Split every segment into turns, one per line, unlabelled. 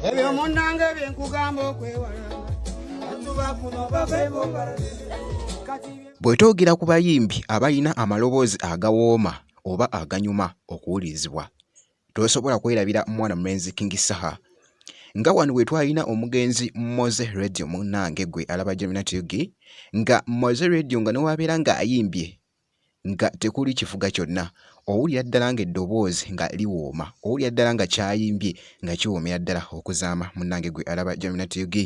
Ebyo munnange bye nkugamba okwewalanga bantu bakuno babeebongala kati.
Bwe twogera ku bayimbi abalina amaloboozi agawooma oba aganyuma okuwulirizibwa, tosobola kwerabira mwana mulenzi King Saha. Nga wano we twalina omugenzi Moze Radio munnange gwe alaba Jaminat UG, nga Moze Radio nga newabeera ng'ayimbye nga tekuli kivuga kyonna, owulira ddala ng'eddoboozi nga liwooma, owulira ddala nga ky'ayimbye nga kiwoomera ddala okuzaama munnange gwe alaba Jaminat UG.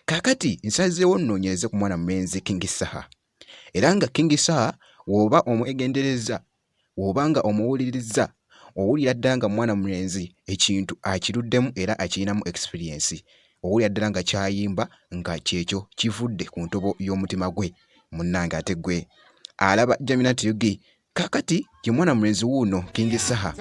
Kaakati nsazeewo nnoonyereze ku mwana mulenzi King Saha. Era nga King Saha w'oba omwegenderezza, w'oba nga omuwulirizza, owulira ddala nga mwana mulenzi ekintu akiruddemu era akirinamu experience. Owulira ddala nga ky'ayimba nga kyekyo kivudde ku ntobo y'omutima gwe. Munnange ate ggwe alaba Jaminat UG. Kaakati ye mwana mulenzi wuuno King Saha.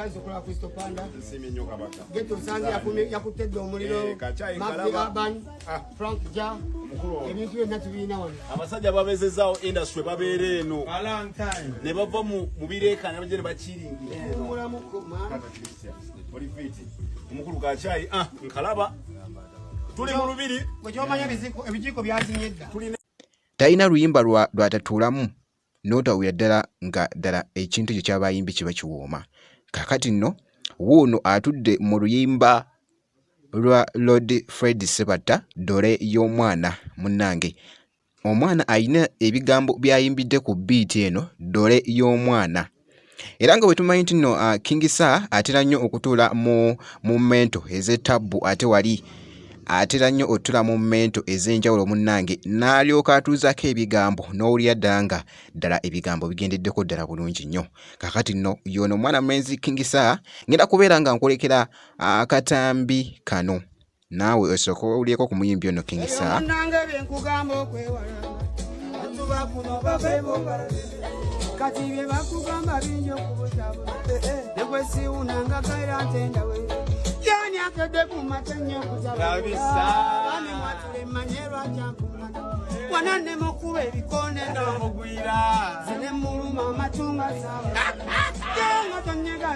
Abasajja babezezaawo industry babeera eno ne bava mu bireekaana bajja ne bakiringira omukulu kakyayi ah, nkalaba tuli mu lubiri.
Ebijiiko byazimye dda.
Talina luyimba lw'atatuulamu n'otawulira ddala nga ddala ekintu ekyo ky'aba ayimbye kiba kiwooma. Kaakati nno wuuno atudde mu luyimba lwa Lord Fred Ssebatta ddole y'omwana munnange. Omwana alina ebigambo by'ayimbidde ku bbiiti eno ddole y'omwana. Era nga bwe tumanyi nti nno King Saha atera nnyo okutuula mu mento ez'ettabbu ate wali atera nnyo otula mu mento ez'enjawulo munnange n'alyoka atuuzaako ebigambo n'owulira ddala nga ddala ebigambo bigendeddeko ddala bulungi nnyo. Kaakati nno y'ono omwana mulenzi King Saha ngenda kubeera nga nkulekera akatambi kano naawe osooke owulireko ku muyimbi ono King Saha.
Munnange bye nkugamba okwewalanga bantu bakuno babeebongala kati bye bakugamba bingi okubuzaabuza ne bwe siwunanga kaira ntendawe yani akedde ku mata ennyo okuzabulabami mwatule mmanye lwakyampumana wana ne mukuba ebikone nomugwira zine muluma amacunga saba nga tonyega.